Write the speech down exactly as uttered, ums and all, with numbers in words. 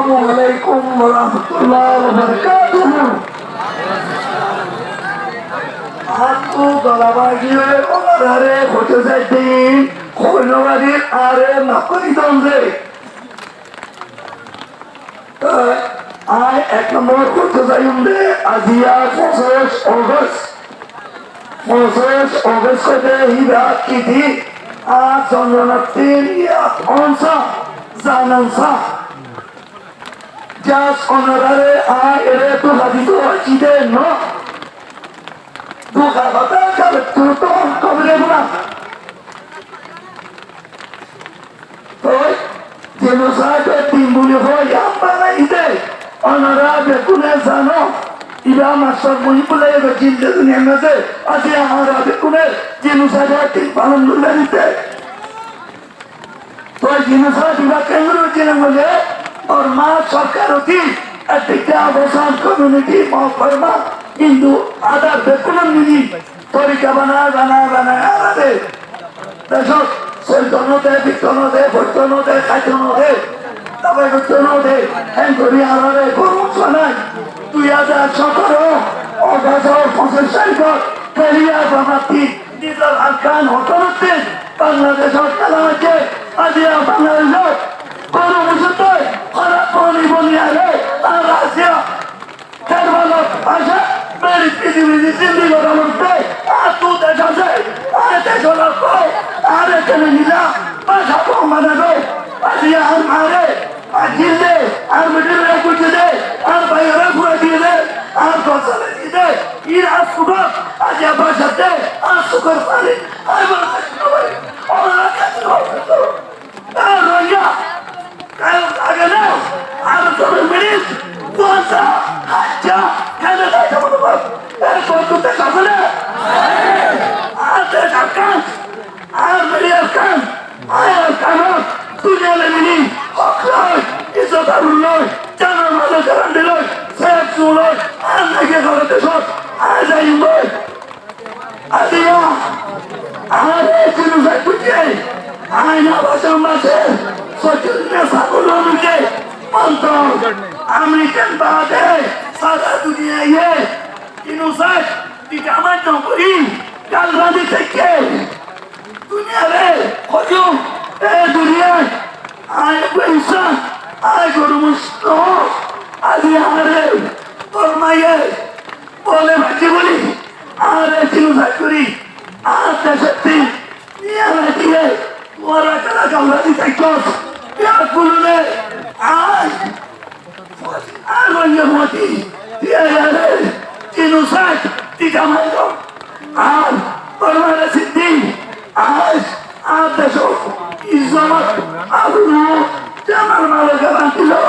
Assalamu alaikum wa rahmatullahi wa barakatuhu. Añáttu gola báñgi ói ónoraré hoitó saidde, hoói no farir, añáre maf gorí don de. Toi añí ek nombor hoitó saiyum de, aziya foñsíc August. Foñsíc August hoilé híba ki din? Añár zon-zonottún yad ónsa, zanansa. Just onoráre añí ere duka dito aiccí de no. Duka hotá kale tuñí to hon kobire bula. Toi genocide or din buli hoi yam banaiyé de, onorá beggúne zano. Iba mastor Muhibullah iba zinde duniyar maze, aijja añára beggúne genocide or din palon gorí de. Toi genocide ibá keéngori óiye hoilé, Borma sorkar oti, eddikka Muslim community, Mog, Borma, Hindu, other beggúnor mili torika banai, banai, banai, añáre decót soito no de, fitto no de, foitto no de, háito no de, dabai goitto no de, héen gorí añáre goru banai. Dui házar sótoro, August or foñsíc tarikot, keliya Bormattú nizor Arkan hotórottú Bangladecót fela óiye. Aijja Bangladecót goru musottú háraf boni boni are ar Asiya Kerbalot báca beri pidi pidi zindi gora loitte, añáttu dec asé, añár decór lokkó, añáre kene nila, báca bon banaibo. Aijja añár maáre Aijjil de, añár beçiré gúzi de, añár báiyoré fúrai diyé de, añár gor zalai diyé de, ír asubot, aijja bácadde, añár sukor faní, añár bácadde, añár bácadde, añár Rohingya, kayok lage na, añár zobin minit, kuwasa, hajja, kene kene mone kor, e bondú de asé na, añár de Arkan, añár beçi Arkan. Añí Arkanot duniyar zomine hók loi, izzot abru loi, janor malor garanti loi, sef zon loi, añár nege goré decót añí zaiyum goi. Aijja añáre genocide goijjé, añí no bacam bacé, sócco din ne sabur loi goijjé, montor Amerikan bade sara duniyaye genocide determine no gorí gal badi táikke. Duniyare hoiyum, e duniya, añí uggwá insán, añí goru muc no, aijja añáre Bormaye bole maijjé buli, añáre genocide gorí, añár decóttú niyalai diye, tuáñra kiyólla gal badi táikko, yar buli ne, añí Ar Rohingya fúañti, P I R, genocide, determine, ar Bormare zindi, añí añár decór izzot, abru, janor malor garanti loi,